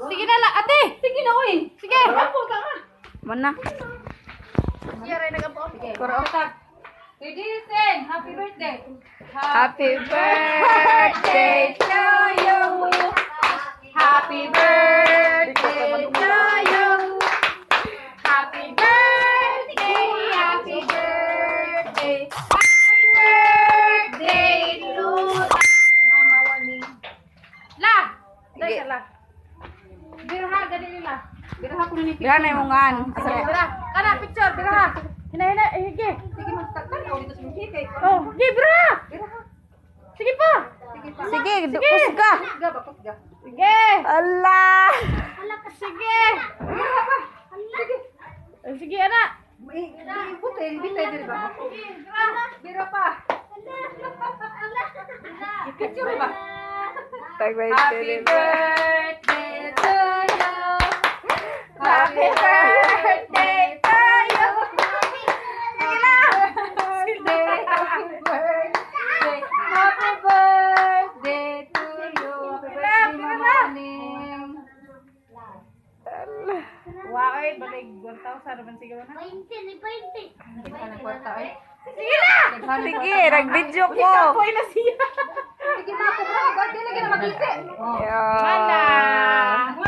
Sige na la, ate. Sige na, oy. Sige. Mana. Sige. Ready, sing. Happy birthday. Happy birthday to you. Happy birthday to you. Happy birthday, happy birthday. Happy birthday to Mama Waning. La. Sige. Dai la. Biraha gani nila. Biraha ko na ni Bira na imong ngan. Asa Sige, na? bira. Kana picture, biraha. Hina hina, eh, sige. Sige, magtagtanaw dito sa mga kay. Oh, sige, biraha. Biraha. Sige pa. Sige pa. Sige, kusga. Kusga ba, kusga. Sige. Ala. Sige. Biraha pa. Sige. Eh, sige, ana. Eh, bitay, bitay diri ba? Sige, biraha. Bira pa. Picture ba? Happy Happy birthday to you. Happy birthday to you. Sige na. Birthday, happy birthday. Happy birthday to you. Happy birthday, Mama Ning. Wow, ay, balik 1,000 naman siguro na. Hindi ka ng kwarta ay. Sige na! Sige, nag-video ko. Kapoy na siya. Sige na ako, bro. Ba't di lagi na magisi? Yeah. Mana.